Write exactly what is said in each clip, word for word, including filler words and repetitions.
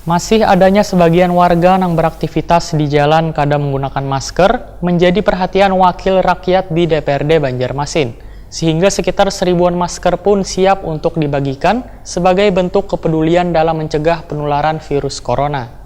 Masih adanya sebagian warga nang beraktivitas di jalan kada menggunakan masker menjadi perhatian wakil rakyat di D P R D Banjarmasin, sehingga sekitar seribuan masker pun siap untuk dibagikan sebagai bentuk kepedulian dalam mencegah penularan virus corona.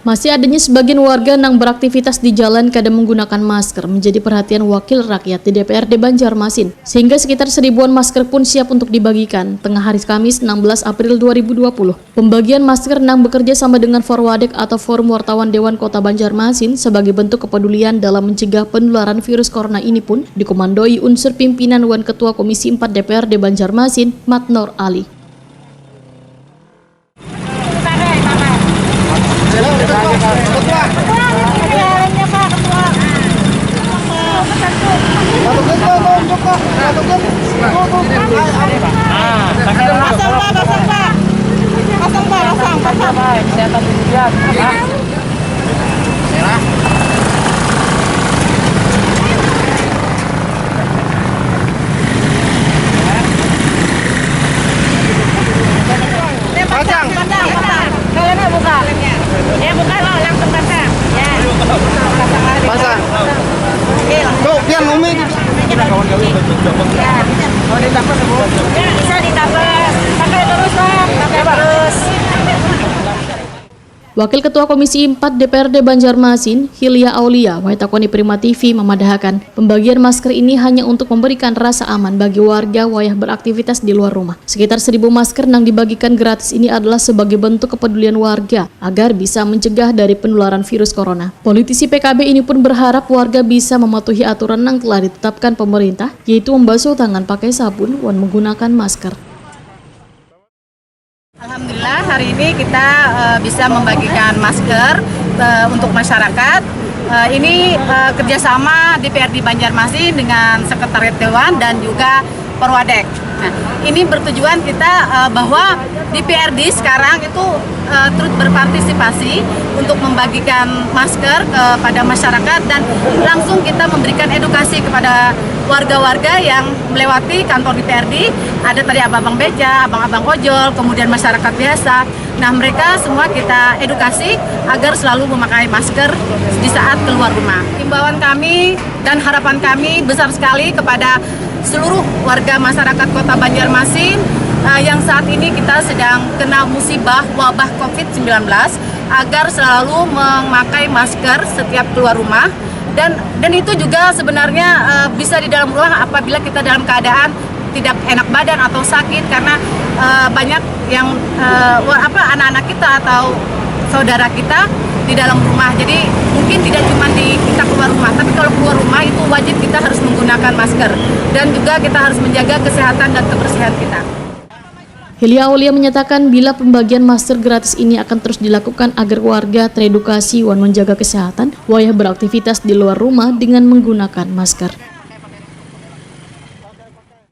Masih adanya sebagian warga nang beraktivitas di jalan kada menggunakan masker menjadi perhatian wakil rakyat di D P R D Banjarmasin, sehingga sekitar seribuan masker pun siap untuk dibagikan. Tengah hari Kamis, enam belas April dua ribu dua puluh, pembagian masker nang bekerja sama dengan Forwadek atau Forum Wartawan Dewan Kota Banjarmasin sebagai bentuk kepedulian dalam mencegah penularan virus corona ini pun dikomandoi unsur pimpinan wan Ketua Komisi empat D P R D Banjarmasin, Matnor Ali. Pasang, Pak, pasang, Pak. Pasang, Pak, pasang, pasang. Kesehatan dulu, ya. Pasang. Pasang, pasang. Kalau nggak buka. Ya, buka lo, langsung pasang. Ya. Pasang. Oke, langsung. Tuh, pian Umi. Ya. Bisa ditambah. Pakai terus, Bang. Pakai terus. Wakil Ketua Komisi empat D P R D Banjarmasin, Hilya Aulia, wayah takoni Prima T V mamadahakan, pembagian masker ini hanya untuk memberikan rasa aman bagi warga wayah beraktivitas di luar rumah. Sekitar seribu masker nang dibagikan gratis ini adalah sebagai bentuk kepedulian warga agar bisa mencegah dari penularan virus corona. Politisi P K B ini pun berharap warga bisa mematuhi aturan nang telah ditetapkan pemerintah, yaitu membasuh tangan pakai sabun wan menggunakan masker. Alhamdulillah, hari ini kita, eh, bisa membagikan masker, eh, untuk masyarakat. Eh, ini, eh, kerjasama D P R D Banjarmasin dengan Sekretariat Dewan dan juga Perwadek. Nah, ini bertujuan kita, eh, bahwa D P R D sekarang itu, eh, turut berpartisipasi untuk membagikan masker kepada masyarakat dan langsung kita memberikan edukasi kepada warga-warga yang melewati kantor D P R D. Ada tadi abang-abang beca, abang-abang ojol, kemudian masyarakat biasa. Nah, mereka semua kita edukasi agar selalu memakai masker di saat keluar rumah. Himbauan kami dan harapan kami besar sekali kepada seluruh warga masyarakat Kota Banjarmasin, eh, yang saat ini kita sedang kena musibah wabah covid sembilan belas, agar selalu memakai masker setiap keluar rumah. Dan, dan itu juga sebenarnya, eh, bisa di dalam rumah apabila kita dalam keadaan tidak enak badan atau sakit, karena, eh, banyak yang, eh, wa-, apa, anak-anak kita atau saudara kita di dalam rumah. Jadi mungkin tidak cuma di kita keluar rumah, tapi kalau keluar rumah itu wajib kita harus menggunakan masker dan juga kita harus menjaga kesehatan dan kebersihan kita. Hilya Aulia menyatakan bila pembagian masker gratis ini akan terus dilakukan agar warga teredukasi wan menjaga kesehatan wayah beraktivitas di luar rumah dengan menggunakan masker.